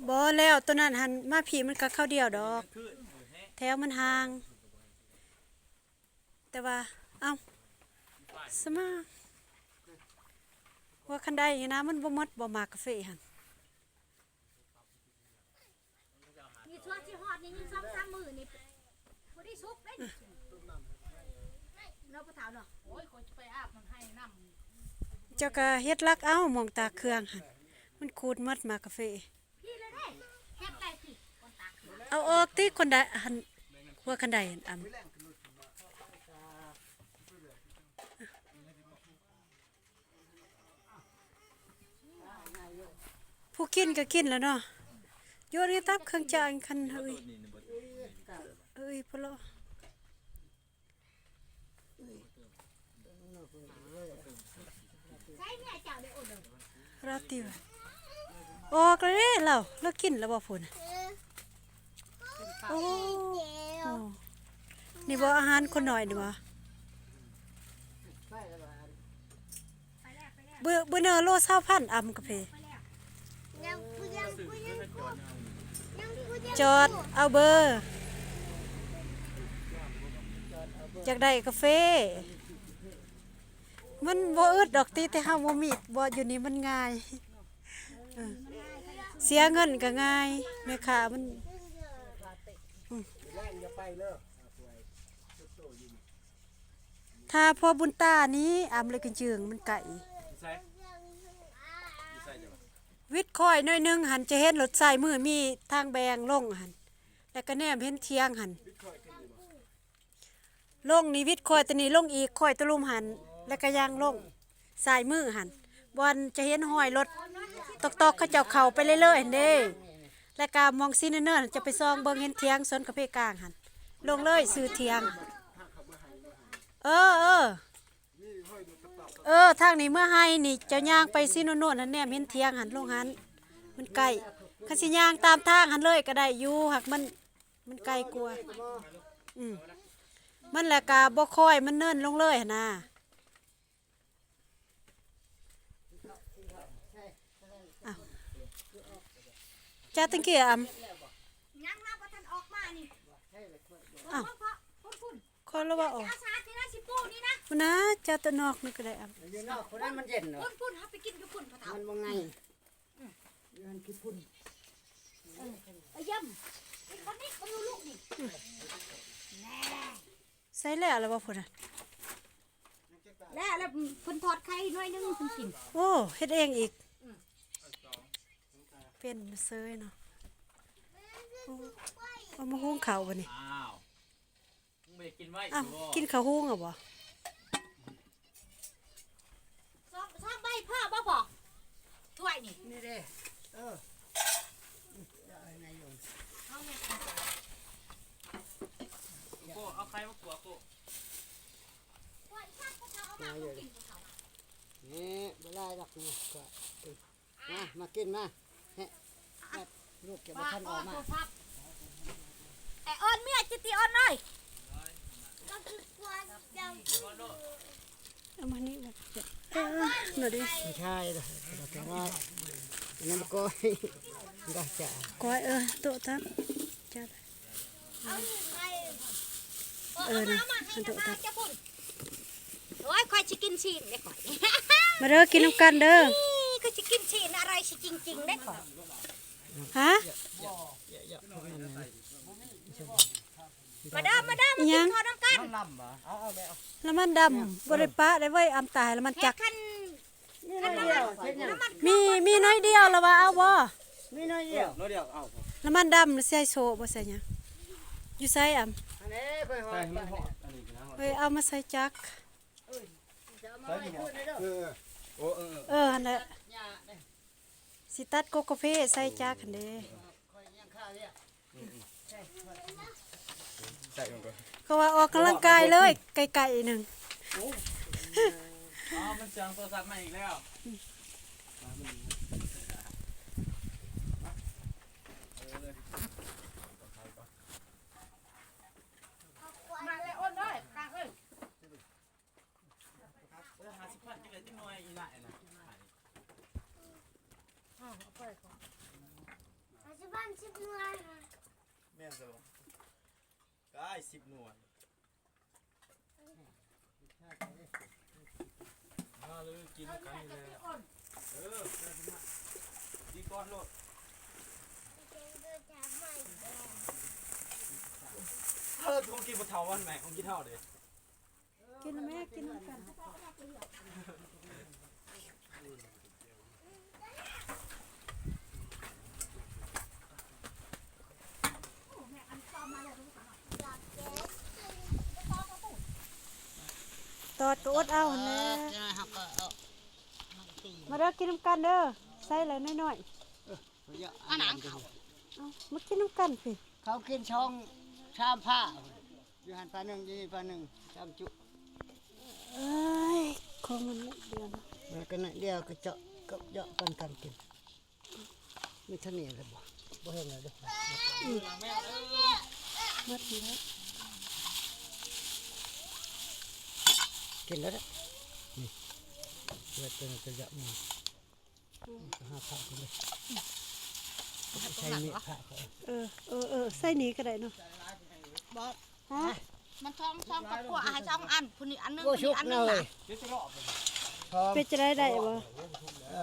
ບໍ່ແລ້ວ ໂຕນັ້ນຫັ້ນມາພີ້ມັນກະຄາວດຽວດອກ ແຖວມັນຫ່າງ. ແຕ່ວ່າ ເອົ້າ ສະມາ ຫົວຄັນໄດຫັ້ນນະ ມັນບໍ່ໝົດບໍ່ໝາກກາເຟຫັ້ນ. ມີຊົ່ວຊິຮອດນີ້ ຍັງສອງສາມມື້ນີ້ ພໍດີສຸກເດ້ນີ້ ເນາະ ພໍ່ເຖົ້າເນາະ. ໂອ້ຍ ຂ້ອຍຈະໄປອາບນ້ຳໄຮ່ນ້ຳ ເຈົ້າກະເຮັດຫຼັກເອົາ ໝ່ອງຕາກເຄື່ອງຫັ້ນ ມັນຂູດໝົດໝາກກາເຟ. ເອົາອອກຕິ ຄົນໃດຫັ້ນ ຫົວຄັນໄດຫັ້ນ ອຳ ຜູ້ກິນກໍກິນແລ້ວເນາະ ໂຍນໃຫ້ຕັບເຄື່ອງຈານຄັນເຮີ້ຍ ເຮີ້ຍ ພໍເລາະ. ລາຕິວ ອອກແລ້ວເດ້ລາວ ລາວກິນແລ້ວບໍ່ພຸ້ນ? ໂອ້ ນີ້ບໍ່ອາຫານຄົນນ້ອຍນີ້ບໍ່? ເບີ ເບີເນີໂລຊາວພັນ ອຳກາເຟ. ຈອດເອົາເບີ ຢາກໄດ້ກາເຟ. ມັນບໍ່ອຶດດອກຕິ ແຕ່ເຮົາບໍ່ມີດ ບໍ່ ຢູ່ນີ້ມັນງ່າຍ. ເອີ ເສຍເງິນກໍງ່າຍ ແມ່ຄ້າມັນ ອືມ. ຖ້າພໍ່ບຸນຕານີ້ ອຳເລີຍກະຈຶ່ງ ມັນໄກ. ວິດຄ້ອຍໜ້ອຍໜຶ່ງຫັ້ນ ຈະເຫັນລົດຊ້າຍມື ມີທາງແບ່ງລົງຫັ້ນ ແລ້ວກະແນມເຫັນຖຽງຫັ້ນ. ລົງນີ້ ວິດຄ້ອຍໂຕນີ້ລົງອີກ ຄ້ອຍໂຕລຸ່ມຫັ້ນ ແລ້ວກະຍ່າງລົງຊ້າຍມືຫັ້ນ ບ່ອນຈະເຫັນຮອຍລົດຕອກໆ ເຂົາເຈົ້າເຂົ້າໄປເລື້ອຍໆຫັ້ນເດ້. ແລ້ວກະໝ່ອງສີເນີນໆ ຈະໄປສ່ອງເບິ່ງເຫັນຖຽງສວນກາເຟກາງຫັ້ນ ລົງເລີຍຊື່ຖຽງ. ເອີ ເອີ ເອີ ທາງນີ້ເມືອໄຮ່ນີ້ ເຈົ້າຍ່າງໄປສີໂນນໆ ຫັ້ນ ແນມເຫັນຖຽງຫັ້ນ ລົງຫັ້ນ ມັນໃກ້. ຄັນຊິຍ່າງຕາມທາງຫັ້ນເລີຍກໍໄດ້ຢູ່ ຫາກມັນ ມັນໄກກວ່າ. ອືມ ມັນແຫຼະກະບໍ່ຄ່ອຍ ມັນເນີນລົງເລີຍຫັ້ນນາ. ອ້າວ ຈາດຕັ້ງກີ້ອຳ ຍັງນະ ບໍ່ທັນອອກມານີ້. ອ້າວ ພຸ້ນໆ ຂ້ອຍລະວ່າອອກ ອາສາທີ່ລະຊິປູນີ້ນະ ພຸ້ນນະ ຈາດຕະນອກນີ້ກໍໄດ້ອຳ. ຢູ່ນອກພຸ້ນນະ ມັນເຢັນເນາະ ພຸ້ນໆ ເຮົາໄປກິນຢູ່ພຸ້ນ ພໍ່ເຖົ້າ ມັນບໍ່ໄງ. ອືມ ຢູ່ຫັ້ນຂີ້ຝຸ່ນ ເອີ ເອີ ຢ້ຳ ອີກຄົນນີ້ ຄົນຢູ່ລູກນີ້ ແນ່ ໃສ່ແລ້ວລະບໍ່ພຸ້ນນະ? ແລ້ວ ແລ້ວເພິ່ນທອດໄຂ່ໜ້ອຍໜຶ່ງເພິ່ນກິນ. ໂອ້ ເຮັດເອງອີກ. ອືມ ເປັນເຊີຍເນາະ. ໂອ້ ເອົາມາຫຸງເຂົ້າບັດນີ້. ອ້າວ ມຶງບໍ່ໄດ້ກິນໄວ້ ອ້າວ ບໍ່ ກິນເຂົ້າຫຸງເອົາບໍ່? ສອງ ສອງໃບພໍບໍ່ພໍ່? ຖ້ວຍນີ້ ນີ້ເດ້. ເອີ ເອົາແມ່ ໂກ ເອົາໄຂ່ມາຂົ້ວໂກ. ມາເລີຍ ນີ້ບໍ່ຫຼາຍດອກນີ້ ມາ ມາກິນມາ. ແມ່ ລູກຈະບໍ່ທັນອອກມາ. ແອ ເອີ້ນເມຍຈິຕິອ່ອນເອີຍ. ເອົາມານີ້ແບບ ເອີ ໜ້ອຍເດ້ ໃຊ່ລະ ແຕ່ວ່າຍັງບໍ່ກ້ອຍ ໄດ້ຈ້າ ກ້ອຍ. ເອີ ໂຕະຕັບ ຈັດ. ເອີ ນະ ເອົາໂຕະຕັບ. ໂອ້ຍ ຂ້ອຍຊິກິນຊີ້ນເດ້ຂ້ອຍ. ມາເດີ ກິນນຳກັນເດີ. ນີ້ ຂ້ອຍຊິກິນຊີ້ນ ອະໄລຊິຈິງໆ ເດ້ຂ້ອຍ. ຮະ? ມາເດີ ມາເດີ ມາກິນເຂົ້ານຳກັນ. ນ້ຳດຳ ບໍ່ໄດ້ປະໄດ້ເວີຍ ອຳຕາຍ ລະມັນຈັກ ມີໜ້ອຍດຽວ ເຮັດຫຍັງ? ມີ ມີໜ້ອຍດຽວ ລະວ່າເອົາບໍ່? ມີໜ້ອຍດຽວ ໜ້ອຍດຽວເອົາ. ລະມັນດຳ ໃສ່ໂຊ ບໍ່ໃສ່ຫຍັງ? ຢູ່ໃສອຳ? ອັນນີ້ຂ້ອຍຫອດ ໃສ່ໃຫ້ມັນຮອດ ອັນນີ້ກໍໄດ້ ເອີ ເອົາມາໃສ່ຈັກ. ເອີ ເອີ ເອີ ເອີ ເອີ ຫັ້ນແຫຼະ ຊິຕັດກົກກາເຟໃສ່ຈັກຫັ້ນເດ້. ໃສ່ລົງໄປ ເຂົາວ່າອອກກຳລັງກາຍເລີຍ ໄກໆໜຶ່ງ. ອ້າວ ມັນເຊື່ອງໂທລະສັບມາອີກແລ້ວ. ມາແລ້ວ ໂອນເອີຍ ກາງເອີຍ. ເອີ ຫ້າສິບພັນ ຈັກໜ້ອຍອີ່ຫຼ້ານະ. ອ້າວ ເອົາໄປກ່ອນ. ສິບໜ່ວຍ ແມ່ນຊະບໍ່? ກາຍສິບໜ່ວຍ. ມາເລີຍ ກິນນຳກັນນີ້ແຫຼະ. ເອີ ດີກ່ອນໂລດ. ເອີ ຂອງກິນບໍ່ເຖົ້າອັນໃໝ່ ຂອງກິນເຮົາເດ້. ກິນແມ່ ກິນນຳກັນ. ຕອດກໍອົດເອົາຫັ້ນແຫຼະ. ມາເດີ ກິນນຳກັນເດີ ໃສ່ແຫຼະນ້ອຍໆ. ເອີ ອັນນັ້ນ ເອົາ ມາກິນນຳກັນພີ້. ເຂົາກິນສອງສາມພາ ຢູ່ຫັ້ນພາໜຶ່ງ ຢູ່ນີ້ພາໜຶ່ງ ຈຳຈຸ. ເອີຍ ຂອງມັນໜ້ອຍດຽວ ມັນກໍໜ້ອຍດຽວ ກໍເຈາະ ກໍເຈາະປັນກັນກິນ. ມີເທົ່ານີ້ແຫຼະບໍ່? ບໍ່ເຫັນແລ້ວເດ້. ອືມ ໝົດແລ້ວ ກິນແລ້ວເດ້. ນີ້ ເຫຼືອແຕ່ໜ້ອຍດຽວ ອືມ ຫາພະກ່ອນເດີ. ໃສ່ມີດພະເຂົາ. ເອີ ເອີ ເອີ ໃສ່ນີ້ກໍໄດ້ເນາະ. ບໍ່ ຮະ? ມັນຊ່ອງ ຊ່ອງກັບຂົວໃຫ້ສອງອັນ ຜູ້ນີ້ອັນໜຶ່ງ ຜູ້ນີ້ອັນໜຶ່ງນະ. ເປັນຈັ່ງໃດ ໄດ້ບໍ່? ເອີ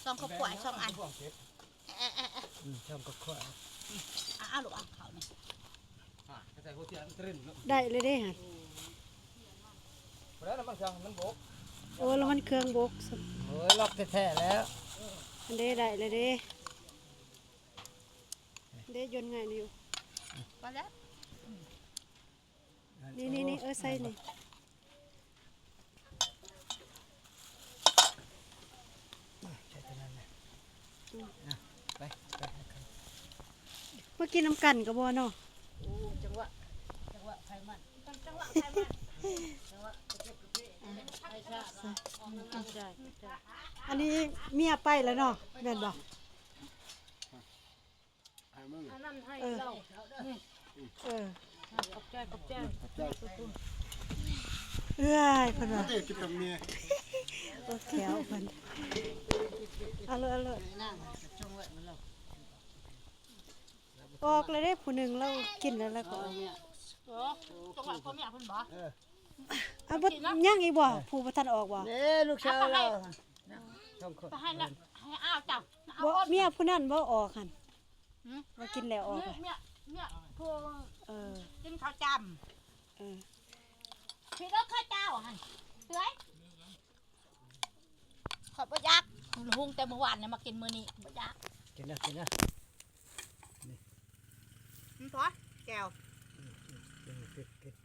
ຊ່ອງກັບຂົວໃຫ້ສອງອັນ. ເອີ ເອີ ເອີ ອືມ ຊ່ອງກັບຂົວ. ອືມ ເອົາ ເອົາລູກ ເອົາເຂົ້ານີ້. ອ່າ ໃສ່ຫົວເສືອມັນຕະລຶ້ງເນາະ. ໄດ້ເລີຍເດ້ຫັ້ນ. ບໍ່ໄດ້ ນ້ຳມັນເຄື່ອງມັນບົກ. ໂອ້ ນ້ຳມັນເຄື່ອງບົກຊັ້ນ. ໂອ້ຍ ລັອກແທ້ໆແລ້ວ. ອັນເດ້ ໄດ້ເລີຍເດ້. ເດ້ ຢົນງ່າຍຢູ່. ພໍແລ້ວ. ນີ້ໆໆ ເອີ ໃສ່ນີ້. ໃສ່ຕົວນັ້ນນະ. ອືມ ອ່ະ ໄປ ໄປ ມາກິນນຳກັນກໍບໍ່ເນາະ. ໂອ້ ຈັງຫວະ ຈັງຫວະໃຜມັນ ຈັງຫວະໃຜມັນ ຈັງຫວະກະປິກະປິ ໃຜຊາ ອອກນຳກັນໄດ້. ອັນນີ້ເມຍໄປແລ້ວເນາະ ແມ່ນບໍ່? ໃຫ້ເບິ່ງ ອັນນັ້ນໃຫ້ ເອີ ເຮົາ ນີ້ ເອີ ຂອບໃຈ ຂອບໃຈ ຂອບໃຈ. ເອື້ອຍ ເພິ່ນວ່າ ເອີ ກິນກັບເມຍ ໂອເຄ ເອົາເພິ່ນ ເອົາໂລດ ເອົາໂລດ. ອອກແລ້ວເດ້ ຜູ້ໜຶ່ງລາວກິນແລ້ວ ລາວກໍອອກ. ເອີ ຈັງຫວະຜົວເມຍເພິ່ນບໍ່? ເອີ ເອົາ ບໍ່ ຍັງອີກບໍ່? ຜູ້ບໍ່ທັນອອກບໍ່? ເດ້ ລູກສາວລາວ ສອງຄົນ ໃຫ້ລະ ໃຫ້ອ້າວເຈົ້າ ບໍ່ ເມຍຜູ້ນັ້ນບໍ່ອອກຫັ້ນ. ຫືມ ວ່າກິນແລ້ວອອກ ເມຍ ເມຍ ເມຍຜູ້ ເອີ ກິນເຂົ້າຈ້ຳ. ເອີ ພີ່ເດີ ເຂົ້າເຈົ້າຫັ້ນ ເອື້ອຍ ຂ້ອຍບໍ່ຢາກ ຫຸງແຕ່ມື້ວານນີ້ ມາກິນມື້ນີ້ບໍ່ຢາກ. ກິນເດີ ກິນເດີ. ນີ້ ມັນພໍແຈ່ວ. ອືມ ກິນ ກິນ ກິນ.